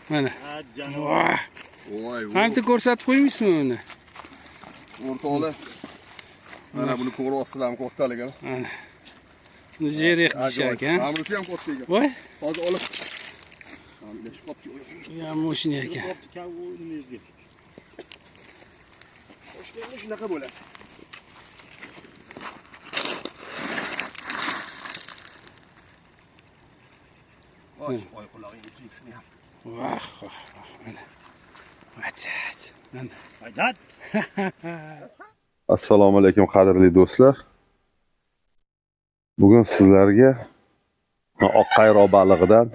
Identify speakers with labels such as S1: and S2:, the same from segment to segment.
S1: Mana.
S2: Voy voy.
S1: Qancha ko'rsatib qo'ymaysizmi uni?
S2: O'rtoqlar. Mana buni ko'ryapsizlarmi kattaligini?
S1: Mana. Jerix dishar ekan.
S2: Mana bunisi ham katta ekan.
S1: Voy.
S2: Hozir olib.
S1: Ya mashina ekan.
S2: Toshkentda shunaqa bo'ladi. Voy, oy qulog'ingga kiysini ham.
S1: Vah, vah, vah, mana. Vajat. Mana.
S3: Vajat.
S2: Assalomu alaykum qadrli do'stlar. Bugun sizlarga oq qayroq balig'idan,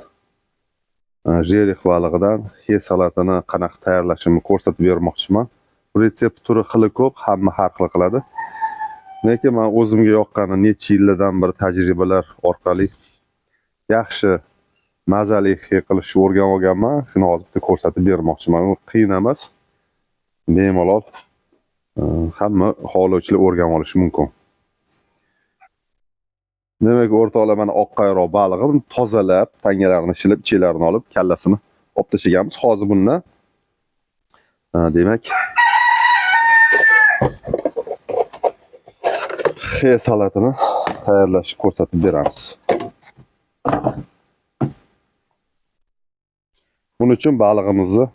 S2: jerix balig'idan xe salatini qanaqa tayyorlashimni ko'rsatib bermoqchiman. Retsept turi xili ko'p, hamma har xil qiladi. Lekin men o'zimga yoqqani necha yillardan bir tajribalar orqali yaxshi mazali xe qilishni o'rganib olganman. Shuni hozir bitta ko'rsatib bermoqchiman. U qiyin emas. Bemalol hamma xohlovchilar o'rganib olishi mumkin. Demak, o'rtoqlar, mana oq qayroq balig'i, buni tozalab, tangalarini shilib, ichilarini olib, kallasini olib tashlaganmiz. Hozir bundan demak xe salatini tayyorlashni ko'rsatib beramiz. Buning uchun balig'imizni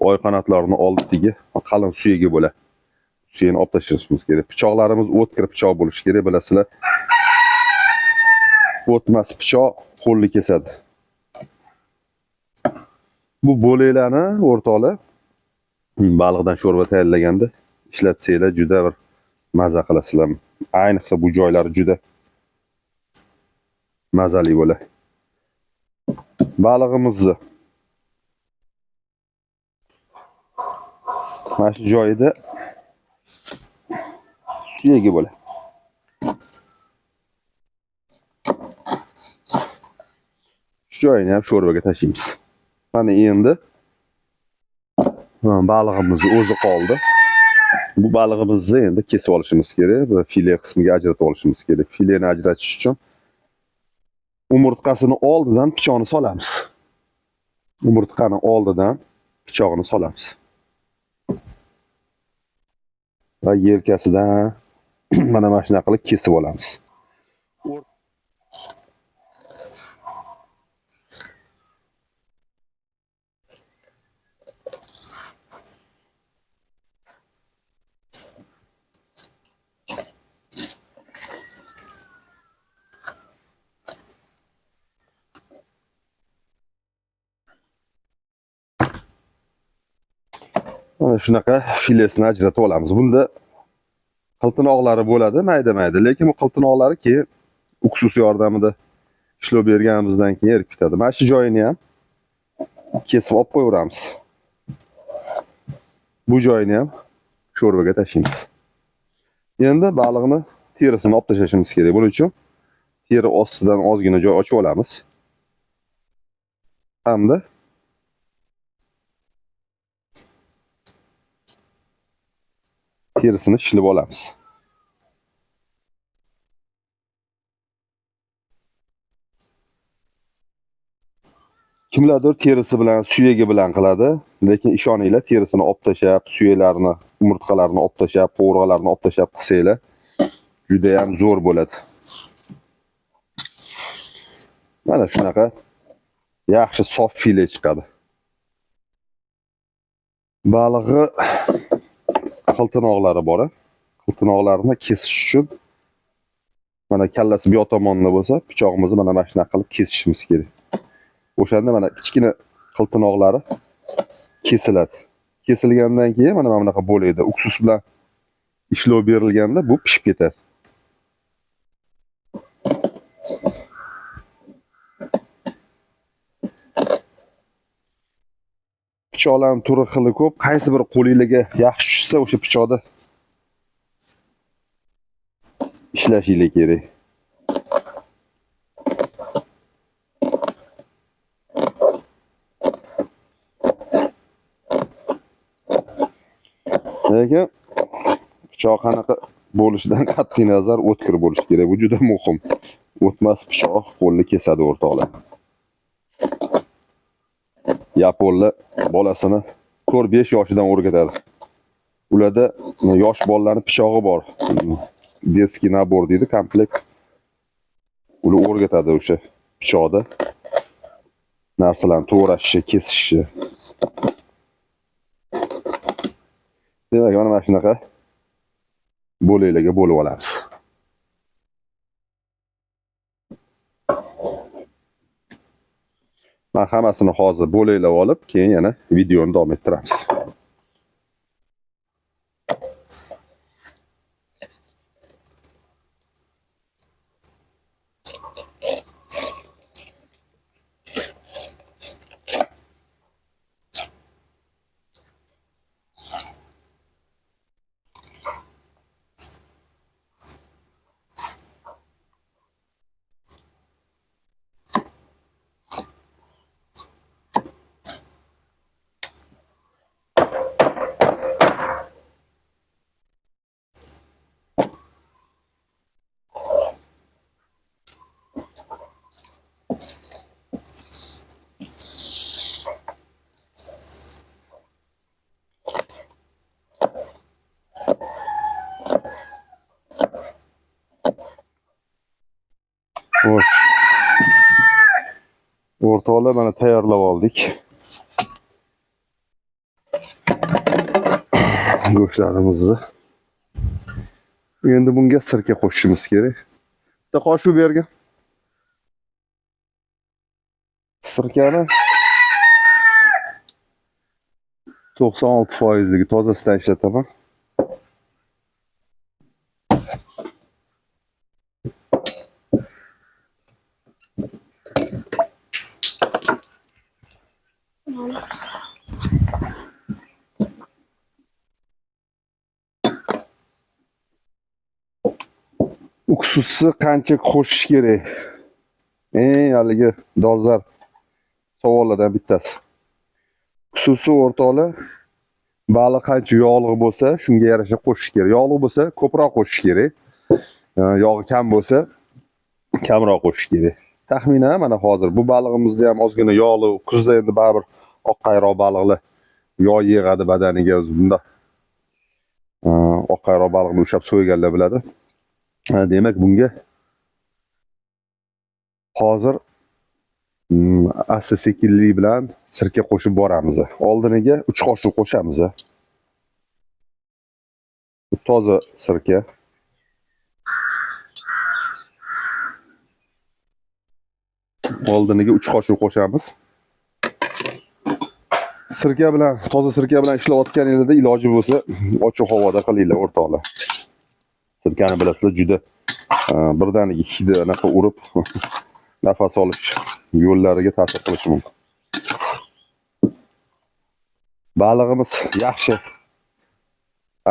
S2: oy qanotlarini oldidagi qalin suyagi bo'ladi. Suyini olib tashlashimiz kerak. Pichoqlarimiz o'tkir pichoq bo'lishi kerak, bilasizlar. O'tmas pichoq qo'lni kesadi. Bu bo'laklarni o'rtoqlar baliqdan sho'rva tayyorlaganda ishlatsanglar juda bir maza qilasizlar. Ayniqsa bu joylari juda mazali bo'ladi. Balig'imizni mana shu joyida suyagi bo'ladi. Shu joyini ham sho'rvaga tashlaymiz. Mana endi balig'imiz o'zi qoldi. Bu balig'imizni endi kesib olishimiz kerak va file qismiga ajratib olishimiz kerak. Fileni ajratish uchun umurtqasini oldidan pichoqni solamiz. Umurtqani oldidan pichog'ini solamiz. Va yelkasidan mana shunaqa qilib kesib olamiz. Mana shunaqa filesini ajratib olamiz. Bunda qiltinoqlari bo'ladi, mayda-mayda, lekin bu qiltinoqlari keyin uksus yordamida ishlov berganimizdan keyin erib ketadi. Mana shu joyini ham kesib olib qo'yaveramiz. Bu joyini ham sho'rvaga tashlaymiz. Endi baliqni terisini olib tashlashimiz kerak. Buning uchun teri ostidan ozgina joy ochib olamiz. Hamda terisini shilib olamiz. Kimlardir terisi bilan, suyagi bilan qiladi, lekin ishoninglar, terisini olib tashlab, suyaklarini, umurtqalarini olib tashlab, qovurg'alarini olib tashlab qilsanglar, juda ham zo'r bo'ladi. Mana shunaqa yaxshi sof file chiqadi. Balig'i qiltinoqlari bor. Qiltinoqlarini kesish uchun mana kallasi bu yoq tomonda bo'lsa, pichog'imizni mana shunaqa qilib kesishimiz kerak. O'shanda mana kichkina qiltinoqlari kesiladi. Kesilgandan keyin mana bunaqa bo'ladi. Uksus bilan ishlov berilganda bu pishib ketadi. Pichoqlarning turi xili ko'p. Qaysi bir qo'lingizga yaxshi tushsa, o'sha pichoqda ishlashingiz kerak. Lekin pichoq qanaqa bo'lishidan qat'iy nazar o'tkir bo'lishi kerak. Bu juda muhim. O'tmas pichoq qo'lni kesadi o'rtoqlar. Yaponlar bolasini 4-5 yoshidan o'rgatadi. Ularda yosh bolalarning pichog'i bor. Детский набор deydi, komplekt. Ular o'rgatadi o'sha pichoqda narsalarni to'g'rashni, kesishni. Demak, mana shunaqa bo'laklarga bo'lib olamiz. Men hammasini hozir bo'laklab olib, keyin yana videoni davom ettiramiz. Xo'sh. O'rtoqlar, mana tayyorlab oldik. Go'shtlarimizni. Endi bunga sirka qo'shishimiz kerak. Bitta qoshiq bergin. Sirkani 96%ligi tozasidan ishlataman. Uksusni qancha qo'shish kerak? Eng haligi dolzarb savollardan bittasi. Uksusni o'rtoqlar, baliq qancha yog'li bo'lsa, shunga yarasha qo'shish kerak. Yog'li bo'lsa, ko'proq qo'shish kerak. Yog'i kam bo'lsa, kamroq qo'shish kerak. Taxminan mana hozir bu balig'imizda ham ozgina yog'li, kuzda endi baribir oq qayroq baliqlar yog' yig'adi badaniga o'zi bunda. Oq qayroq baliqni ushlab so'yganlar biladi. Demak, bunga hozir asta-sekinlik bilan sirka qo'shib boramiz. Oldiniga 3 qoshiq qo'shamiz. Bu toza sirka. Oldiniga 3 qoshiq qo'shamiz. Sirka bilan, toza sirka bilan ishlayotganingizda iloji bo'lsa ochiq havoda qilinglar o'rtoqlar. Sirkani bilasizlar, juda birdaniga hidi anaqa urib nafas olish yo'llariga ta'sir qilishi mumkin. Balig'imiz yaxshi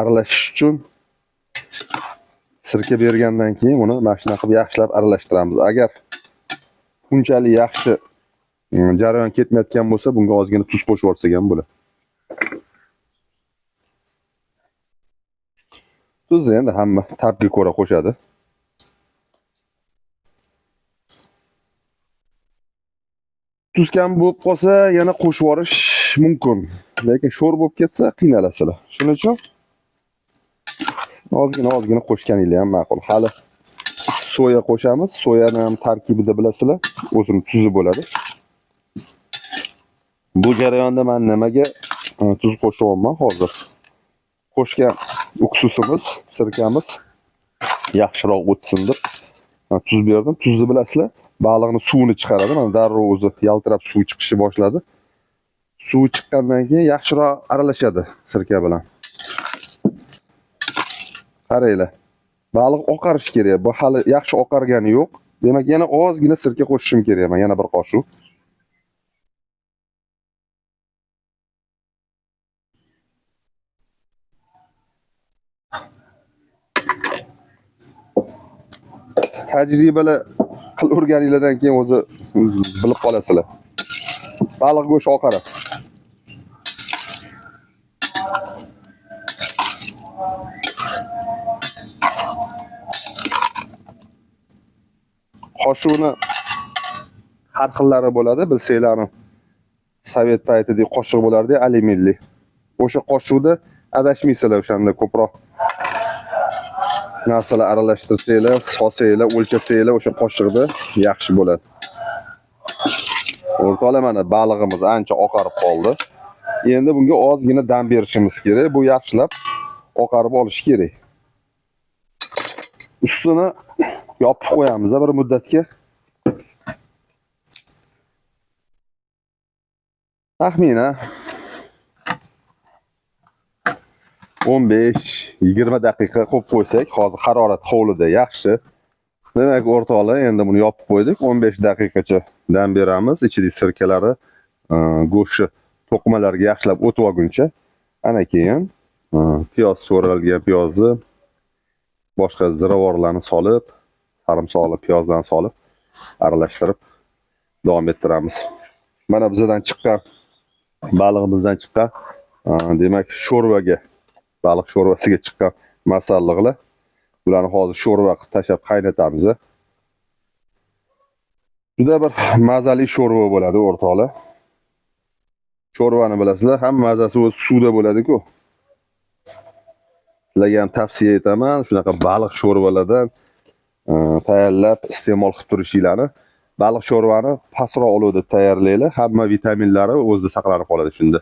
S2: aralashish uchun sirka bergandan keyin uni mana shunaqa qilib yaxshilab aralashtiramiz. Agar unchalik yaxshi jarayon ketmayotgan bo'lsa, bunga ozgina tuz qo'shib yuborsak ham bo'ladi. Tuzni endi hamma ta'bga ko'ra qo'shadi. Tuz kam bo'lib qolsa, yana qo'shib yuborish mumkin. Lekin sho'r bo'lib ketsa qiynalasizlar. Shuning uchun ozgina qo'shganinglar ham ma'qul. Hali soya qo'shamiz. Soyani ham tarkibida bilasizlar, o'zini tuzi bo'ladi. Bu jarayonda men nimaga tuz qo'shyapman hozir? Qo'shgan uksusimiz, sirkamiz yaxshiroq o'tsin deb tuz berdim. Tuzni bilasizlar, baliqni suvini chiqaradi. Mana darrov o'zi yaltirab suv chiqishni boshladi. Suvi chiqqandan keyin yaxshiroq aralashadi sirka bilan. Qaranglar, baliq oqarishi kerak. Bu hali yaxshi oqargani yo'q. Demak, yana ozgina sirka qo'shishim kerak. Men yana bir qoshiq. Tajribalar qilaverganinglardan keyin o'zi bilib qolasizlar. Baliq go'shti oqaradi. Qoshiqni har xillari bo'ladi, bilsanglarni. Sovet paytidagi qoshiq bo'lardi, alyuminli. O'sha qoshiqda adashmaysizlar, o'shanda ko'proq narsalar aralashtirsanglar, solsanglar, o'lchasanglar o'sha qoshiqda yaxshi bo'ladi. O'rtoqlar, mana balig'imiz ancha oqarib qoldi. Endi bunga ozgina dam berishimiz kerak. Bu yaxshilab oqarib olishi kerak. Ustini yopib qo'yamiz bir muddatga. Taxminan 15-20 daqiqa qo'yib qo'ysak, hozir harorat hovlida yaxshi. Demak, o'rtoqlar, endi buni yopib qo'ydik. 15 daqiqacha dam beramiz. Ichidagi sirkalari, go'shti to'qimalarga yaxshilab o'tib olguncha, ana keyin piyoz so'ralgan piyozni, boshqa ziravorlarni solib, sarimsoqli piyozlarni solib, aralashtirib davom ettiramiz. Mana bizdan chiqqan balig'imizdan chiqqan, demak, sho'rvaga, baliq sho'rvasiga chiqqan masalliqlar. Bularni hozir sho'rva qilib tashlab qaynatamiz. Juda bir mazali sho'rva bo'ladi, o'rtoqlar. Sho'rvani bilasizlar, ham mazasi o'zi suvda bo'ladi-ku. Sizlarga ham tavsiya etaman, shunaqa baliq sho'rvalardan tayyorlab iste'mol qilib turishinglarni. Baliq sho'rvani pastroq olovda tayyorlanglar, hamma vitaminlari o'zida saqlanib qoladi shunda.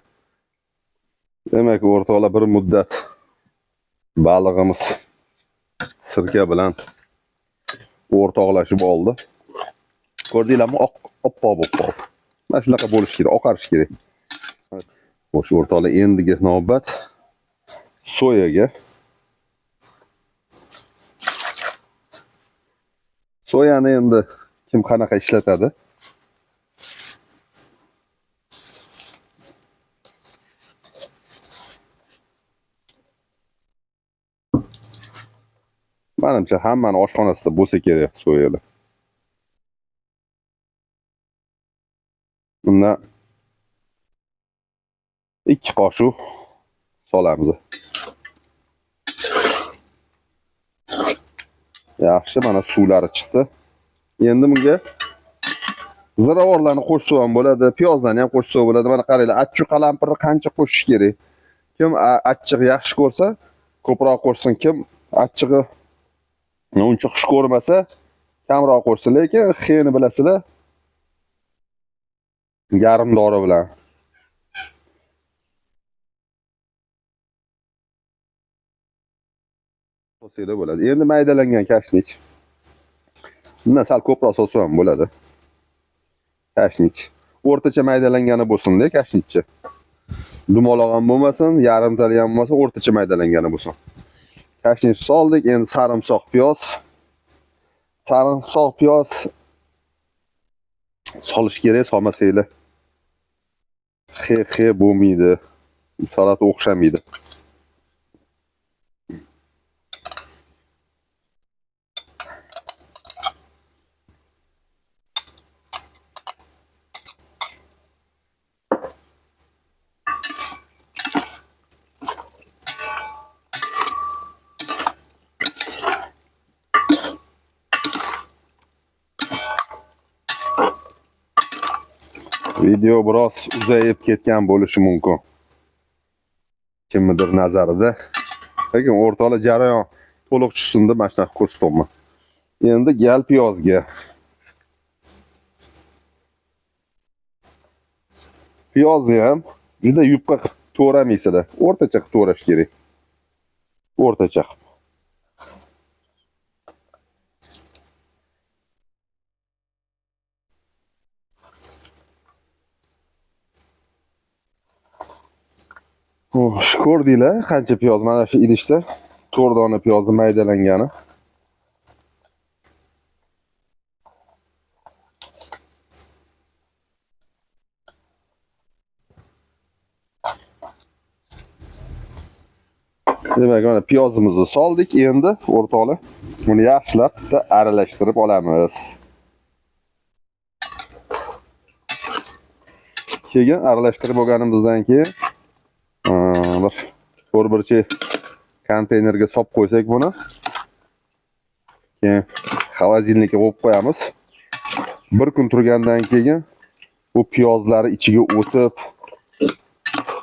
S2: Demak, o'rtoqlar, bir muddat balig'imiz sirka bilan o'rtoqlashib oldi. Ko'rdinglarmi? Oppoq bo'lib qoldi. Mana shunaqa bo'lishi kerak, oqarishi kerak. Xo'sh, o'rtoqlar, endigi navbat soyaga. Soyani endi kim qanaqa ishlatadi? Manimcha hammani oshxonasida bo'lsa kerak soyalar. Bundan 2 qoshiq solamiz. Yaxshi, mana suvlari chiqdi. Endi bunga ziravorlarni qo'shsa ham bo'ladi, piyozlarni ham qo'shsa bo'ladi. Mana qaranglar, achchiq qalampirni qancha qo'shish kerak? Kim achchiq yaxshi ko'rsa, ko'proq qo'shsin, kim achchig'i uncha xush ko'rmasa, kamroq qo'shsin. Lekin xeni bilasizlar, yarim dori bilan. Solsanglar bo'ladi. Endi maydalangan kashnich. Bundan sal ko'proq solsa ham bo'ladi. Kashnich. O'rtacha maydalangani bo'lsin-da, kashnichchi. Dumaloq ham bo'lmasin, yarimtali ham bo'lmasin, o'rtacha maydalangani bo'lsin. Kashnich soldik, endi sarimsoq piyoz. Sarimsoq piyoz solish kerak, solmasanglar xe bo'lmaydi. Salat o'xshamaydi. Video biroz uzayib ketgan bo'lishi mumkin kimnidir nazarida. Lekin o'rtoqlar, jarayon to'liq tushsin deb mana shunaqa ko'rsatyapman. Endi gal piyozga. Piyozni ham juda yupqa qilib to'ramaysizlar. O'rtacha qilib to'rash kerak. O'rtacha qilib. Xo'sh, ko'rdinglar qancha piyoz mana shu idishda 4 dona piyozni maydalangani. Demak, mana piyozimizni soldik. Endi o'rtoqlar, buni yaxshilab bitta aralashtirib olamiz. Keyin aralashtirib olganimizdan keyin bir to'rtburchak konteynerga solib qo'ysak buni. Keyin xolodilnikka qo'yib qo'yamiz. Bir kun turgandan keyin Bu piyozlari ichiga o'tib,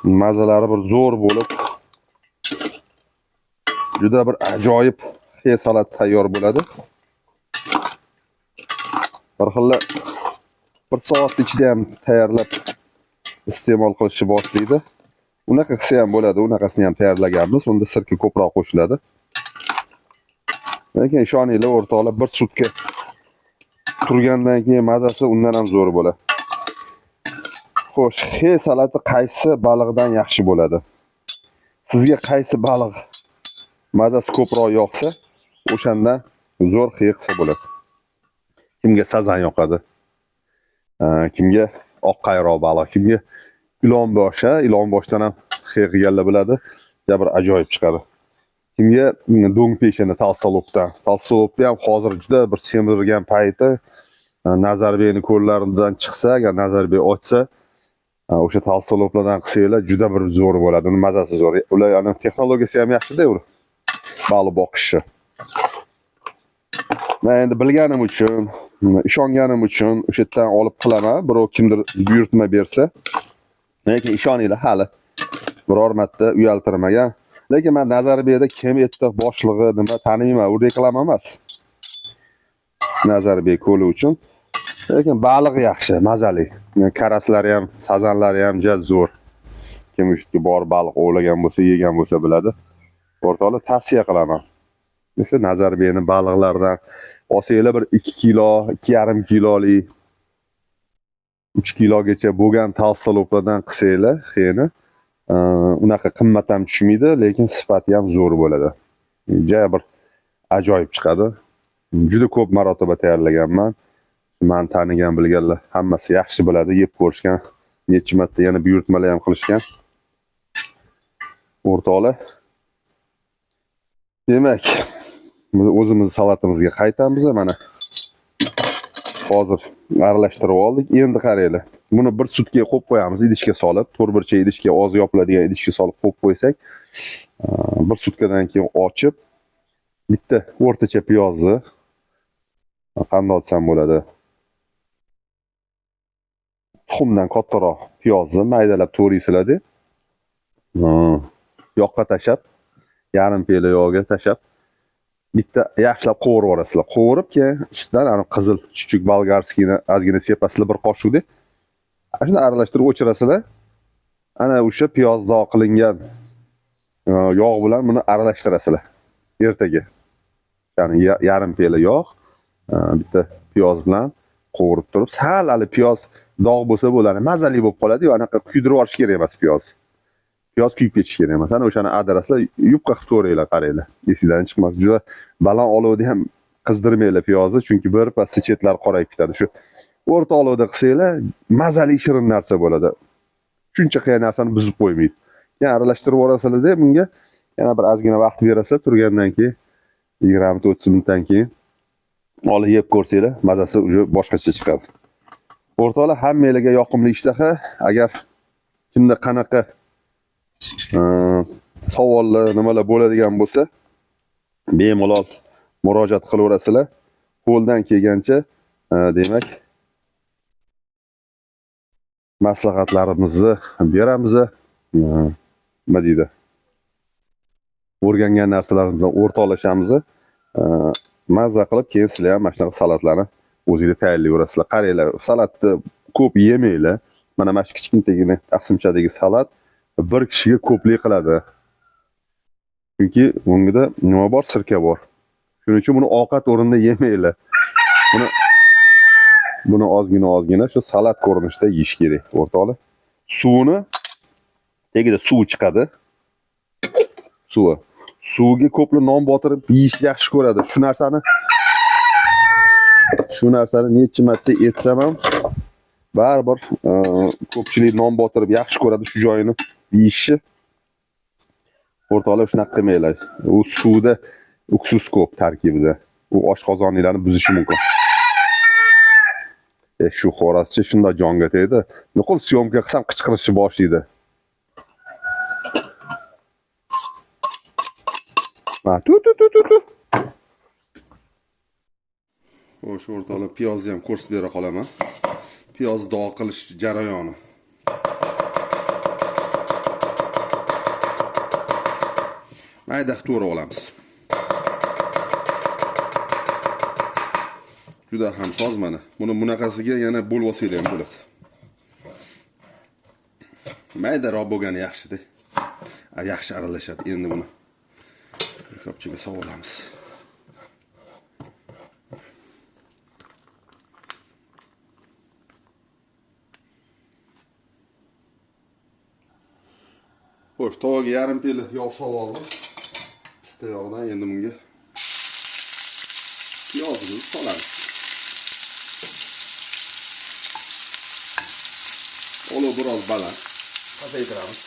S2: mazalari bir zo'r bo'lib, juda bir ajoyib xe salat tayyor bo'ladi. Bir xil bir soat ichida ham tayyorlab iste'mol qilishni boshlaydi. Unaqa qilsa ham bo'ladi, unaqasini ham tayyorlaganmiz. Unda sirka ko'proq qo'shiladi. Lekin ishoninglar o'rtoqlar, bir sutka turgandan keyin mazasi undan ham zo'r bo'ladi. Xo'sh, xe salati qaysi baliqdan yaxshi bo'ladi? Sizga qaysi baliq mazasi ko'proq yoqsa, o'shandan zo'r xe qilsa bo'ladi. Kimga sazan yoqadi, kimga oq qayroq baliq, kimga ilonbosh, ilonboshdan ham xe qilganlar biladi, bir ajoyib chiqadi. Kimga do'ng peshini talsalobdan. Talsalobni ham hozir juda bir semirgan payti, Nazarbekning ko'llaridan chiqsa, agar Nazarbek ochsa, o'sha talsaloblardan qilsanglar juda bir zo'r bo'ladi. Uning mazasi zo'r. Ular ana texnologiyasi ham yaxshi-da, u baliq boqishi. Men endi bilganim uchun, ishonganim uchun o'sha yerdan olib qilaman. Birov kimdir buyurtma bersa, lekin ishoninglar hali biror marta uyaltirmagan. Lekin men Nazarbekda kim etdi boshlig'i nima tanimayman, u reklama emas. Nazarbek ko'li uchun. Lekin baliq yaxshi, mazali. Karaslari ham, sazanlari ham juda zo'r. Kim o'sha yerga borib baliq ovlagan bo'lsa, yegan bo'lsa biladi. O'rtoqlar, tavsiya qilaman. O'sha Nazarbekning baliqlaridan olsanglar bir 2 kilo, 2,5 kilolik, 3 kilogacha bo'lgan talsaloblardan qilsanglar, xeni unaqa qimmat ham tushmaydi, lekin sifati ham zo'r bo'ladi. Juda bir ajoyib chiqadi. Juda ko'p marotaba tayyorlaganman. Men tanigan, bilganlar hammasi yaxshi biladi, yeb ko'rishgan, necha marta yana buyurtmalar ham qilishgan. O'rtoqlar, demak, biz o'zimiz salatimizga qaytamiz. Mana hozir aralashtirib oldik. Endi qaranglar, buni bir sutkaga qo'yib qo'yamiz, idishga solib, to'rtburchak idishga, og'zi yopiladigan idishga solib qo'yib qo'ysak, bir sutkadan keyin ochib, bitta o'rtacha piyozni qanday desam bo'ladi, tuxumdan kattaroq piyozni maydalab to'raysizlar-da. Yoqqa tashab, yarim piyola yog'ga tashab, bitta yaxshilab qovurib olasizlar. Qovurib, keyin ustidan ana qizil chuchuk bolgarskiyni ozgina sepasizlar bir qoshiqda. Ana shuni aralashtirib o'chirasizlar. Ana o'sha piyoz dog' qilingan yog' bilan buni aralashtirasizlar ertaga. Ya'ni yarim piyola yog', bitta piyoz bilan qovurib turib, sal hali piyoz dog' bo'lsa bo'ladi, mazali bo'lib qoladi-yu, anaqa kuydirib yuborish kerak emas piyoz. Piyoz kuyib ketishi kerak emas. Ana o'shani adarasizlar, yupqa qilib to'ranglar, qaranglar. Esingizdan chiqmas. Juda baland olovda ham qizdirmanglar piyozni, chunki bir pasda chetlari qorayib ketadi. Shu o'rta olovda qilsanglar, mazali shirin narsa bo'ladi. Shuncha qiyin narsani buzib qo'ymaydi. Keyin aralashtirib yuborasizlar-da, bunga yana bir ozgina vaqt berasizlar, turgandan keyin 20-30 minutdan keyin olib yeb ko'rsanglar, mazasi уже boshqacha chiqadi. O'rtoqlar, hammanglarga yoqimli ishtaha. Agar kimda qanaqa savollar, nimalar bo'ladigan bo'lsa, bemalol murojaat qilaverasizlar. Qo'ldan kelgancha, demak, maslahatlarimizni beramiz. Nima deydi? O'rgangan narsalarimiz bilan o'rtoqlashamiz. Mazza qilib keyin sizlar ham mana shunaqa salatlarni o'zingizlar tayyorlayverasizlar. Qaranglar, salatni ko'p yemanglar. Mana shu kichkintagina taqsimchadagi salat bir kishiga ko'plik qiladi. Chunki bunda nima bor? Sirka bor. Shuning uchun buni ovqat o'rnida yemanglar. Buni ozgina shu salat ko'rinishida yeyish kerak, o'rtoqlar. Suvini tagida suv chiqadi. Suvi. Suvga ko'plar non botirib yeyish yaxshi ko'radi. Shu narsani necha marta aytsam ham baribir ko'pchilik non botirib yaxshi ko'radi shu joyini yeyishni. O'rtoqlar, shunaqa qilmanglar. U suvda uksus ko'p tarkibida. U oshqozoninglarni buzishi mumkin. Shu xo'rozchi shunday jonga tegdi. Nuqul syomka qilsam qichqirishni boshlaydi. Ha, tu tu tu tu tu. Xo'sh, o'rtoqlar, piyozni ham ko'rsatib bera qolaman. Piyoz dog' qilish jarayoni. Mayda qilib to'g'rab olamiz. Juda ham soz mana. Buni bunaqasiga yana bo'lib olsanglar ham bo'ladi. Maydaroq bo'lgani yaxshi-da. Yaxshi aralashadi. Endi buni kopchaga solib olamiz. Xo'sh, tovaga yarim piyola yog' solib oldim. Pista yog'idan endi bunga piyozimizni solamiz. Olov biroz baland. Pasaytiramiz.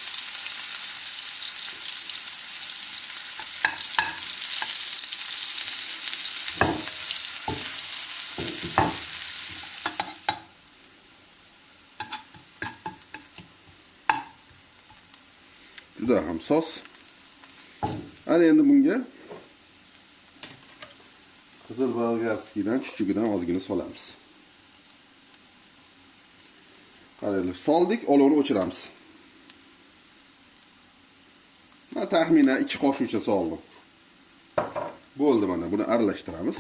S2: Juda ham soz. Ana endi bunga qizil bolgarskiydan chuchugidan ozgina solamiz. Qaranglar, soldik, olovni o'chiramiz. Men taxminan 2 qoshiqcha soldim. Bo'ldi, mana buni aralashtiramiz.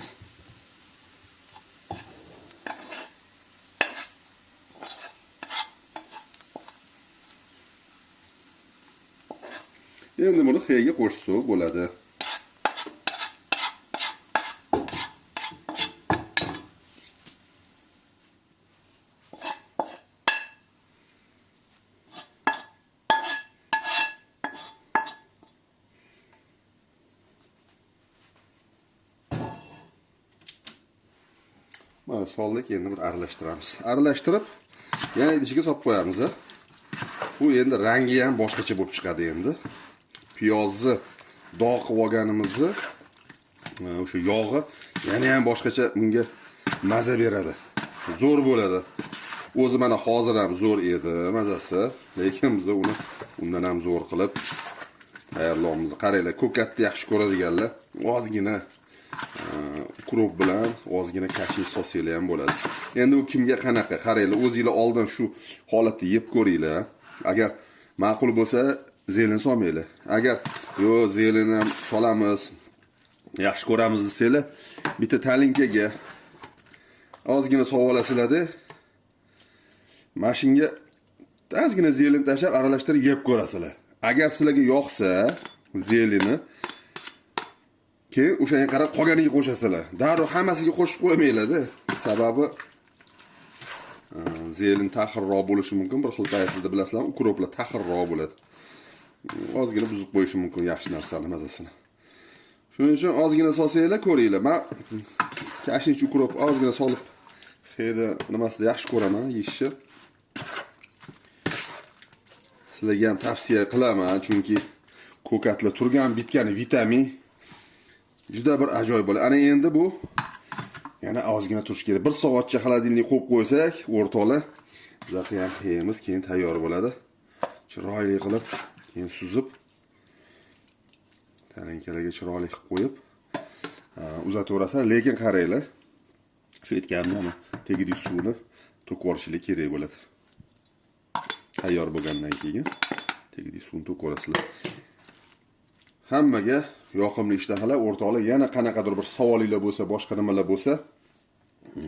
S2: Endi buni xeyga qo'shsak bo'ladi. Mana soldik, endi bir aralashtiramiz. Aralashtirib, yana idishiga solib qo'yamiz. Bu endi rangi ham boshqacha bo'lib chiqadi endi. Piyozni dog' qilib olganimizni o'sha yog'i yana ham boshqacha bunga maza beradi. Zo'r bo'ladi. O'zi mana hozir ham zo'r edi mazasi, lekin biz uni undan ham zo'r qilib tayyorlaymiz. Qaranglar, ko'katni yaxshi ko'radiganlar ozgina ukrop bilan ozgina kashmish solsanglar ham bo'ladi. Endi u kimga qanaqa, qaranglar, o'zinglar oldin shu holatda yeb ko'ringlar. Agar ma'qul bo'lsa, zelin solmanglar. Agar yo'q, zelin ham solamiz, yaxshi ko'ramiz desanglar, bitta talinkaga ozgina solib olasizlar-da. Mana shunga ozgina zelin tashlab aralashtirib yeb ko'rasizlar. Agar sizlarga yoqsa zelini, keyin o'shanga qarab qolganiga qo'shasizlar. Darrov hammasiga qo'shib qo'ymanglar-da. Sababi zelin taxirroq bo'lishi mumkin. Bir xil paytlarda bilasizlar, ukroplar taxirroq bo'ladi. Ozgina buzib qo'yishi mumkin yaxshi narsani mazasini. Shuning uchun ozgina solsanglar ko'ringlar. Men kashnich ukrop ozgina solib xeyda nimasida yaxshi ko'raman yeyishni. Sizlarga ham tavsiya qilaman, chunki ko'katlar turgan bitgani vitamin juda bir ajoyib bo'ladi. Ana endi bu yana ozgina turish kerak. 1 soatcha xolodilnikka qo'yib qo'ysak, o'rtoqlar, zaxira ham yeymiz, keyin tayyor bo'ladi. Chiroyli qilib, keyin suzib talinkalarga chiroyli qilib qo'yib uzataverasizlar. Lekin qaranglar, shu aytganimni tagidagi suvni to'kib yuborishinglar kerak bo'ladi. Tayyor bo'lgandan keyin tagidagi suvni to'kib yuborasizlar. Hammaga yoqimli ishtahalar, o'rtoqlar. Yana qanaqadir bir savolinglar bo'lsa, boshqa nimalar bo'lsa,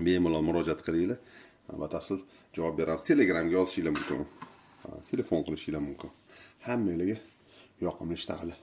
S2: bemalol murojaat qilinglar. Batafsil javob beramiz. Telegramga yozishinglar mumkin. Telefon qilishinglar mumkin. Hammanglarga yoqimli ishtahalar.